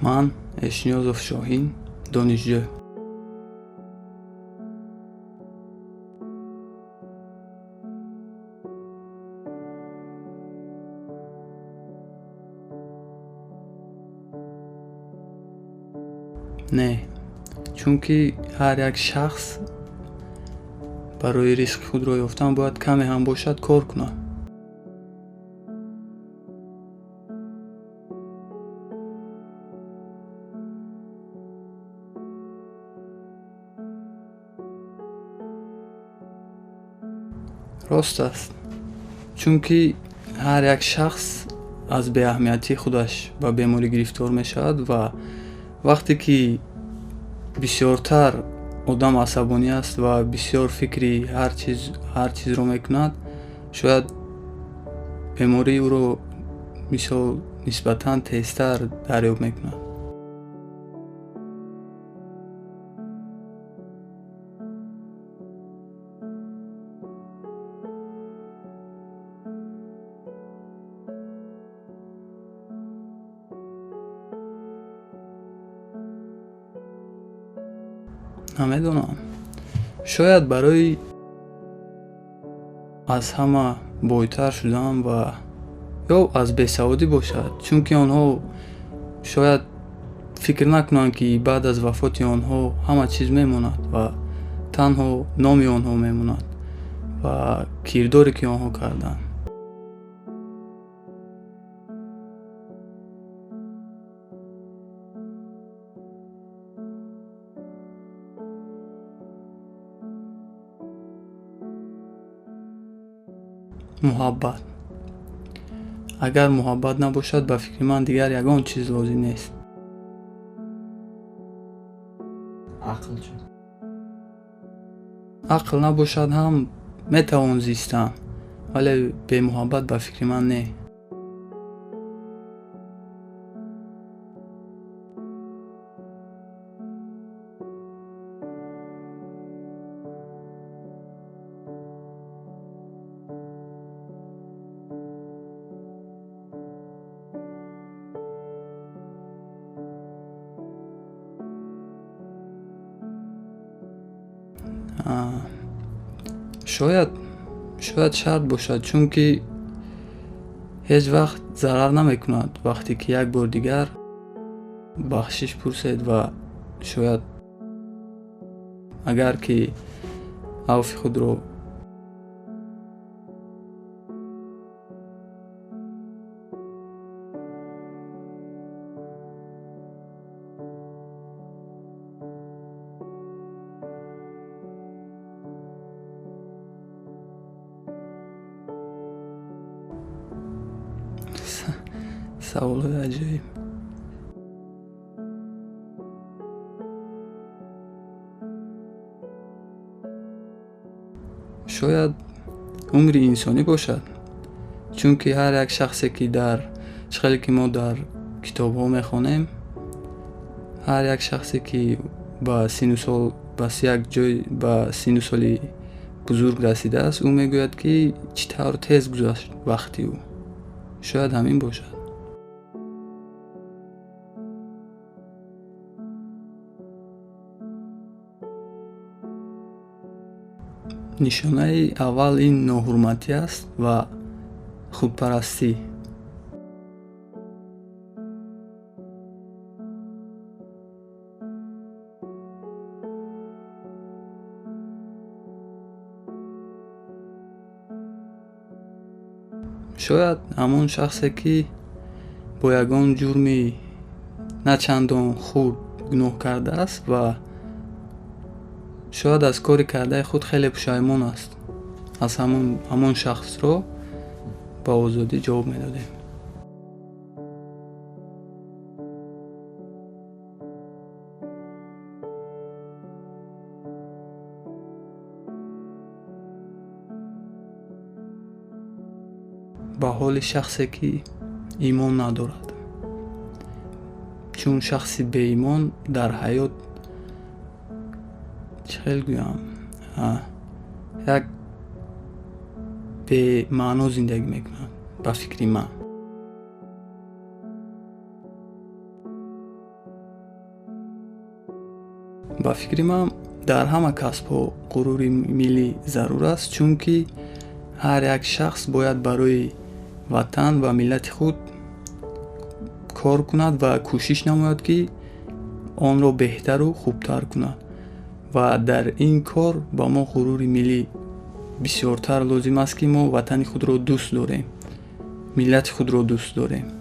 Ман Эшниёзов Шоҳин, донишҷӯ. Не, чунки ҳар як шахс барои ризқи худро ёфтан бояд каме ҳам бошад кор кунад. Рост аст, чунки ҳар як шахс аз беаҳамиятии худаш ба беморӣ гирифтор мешавад ва вақте ки бисёртар одам асабонӣ аст ва бисёр фикри ҳар чизро мекунад, шояд бемории ӯро мисол нисбатан тезтар дарёб мекунад. Намедонам, шояд барои аз ҳама бойтар шудан ва ё аз бесаводӣ бошад, чунки онҳо шояд фикр накунанд, ки баъд аз вафоти онҳо ҳама чиз мемонад ва танҳо номи онҳо мемонад ва кирдоре, ки онҳо карданд. Муҳаббат. Агар муҳаббат набошад, ба фикри ман дигар ягон чиз лозим нест. Ақл чӣ? Ақл набошад ҳам метавон зистан, вале бемуҳаббат ба фикри ман не. Шояд шарт бошад, чунки ҳеҷ вақт зарар намекунад вақте ки як бор дигар бахшиш пурсед ва шояд агар ки авфи худро саволҳои аҷоиб. Шояд умри инсонӣ бошад, чунки ҳар як шахсе, ки дар чӣ хеле ки мо дар китобҳо мехонем, ҳар як шахсе, ки ба сину сол, ба як ҷой, ба сину соли бузург расидааст, ӯ мегӯяд, ки чӣ тавр тез гузашт вақти ӯ. Шояд ҳамин бошад. Нишонаи аввал ин ноҳурматӣ аст ва худпарастӣ. Шояд ҳамон шахсе, ки бо ягон ҷурми на чандон хурд гуноҳ кардааст ва шояд аз кори кардаи худ хеле пушаймон аст, аз ҳамон шахсро ба озодӣ ҷавоб медодем. Ба ҳоли шахсе, ки имон надорад, чун шахси беимон дар ҳаёт чӣ хел гӯям, як бемаъно зиндагӣ мекунад, ба фикри ман. Ба фикри ман, дар ҳама касбҳо ғурури миллӣ зарур аст, чунки ҳар як шахс бояд барои ватан ва миллати худ кор кунад ва кӯшиш намояд, ки онро беҳтару хубтар кунад, ва дар ин кор ба мо ғурури миллӣ бисёртар лозим аст, ки мо ватани худро дӯст дорем, миллати худро дӯст дорем.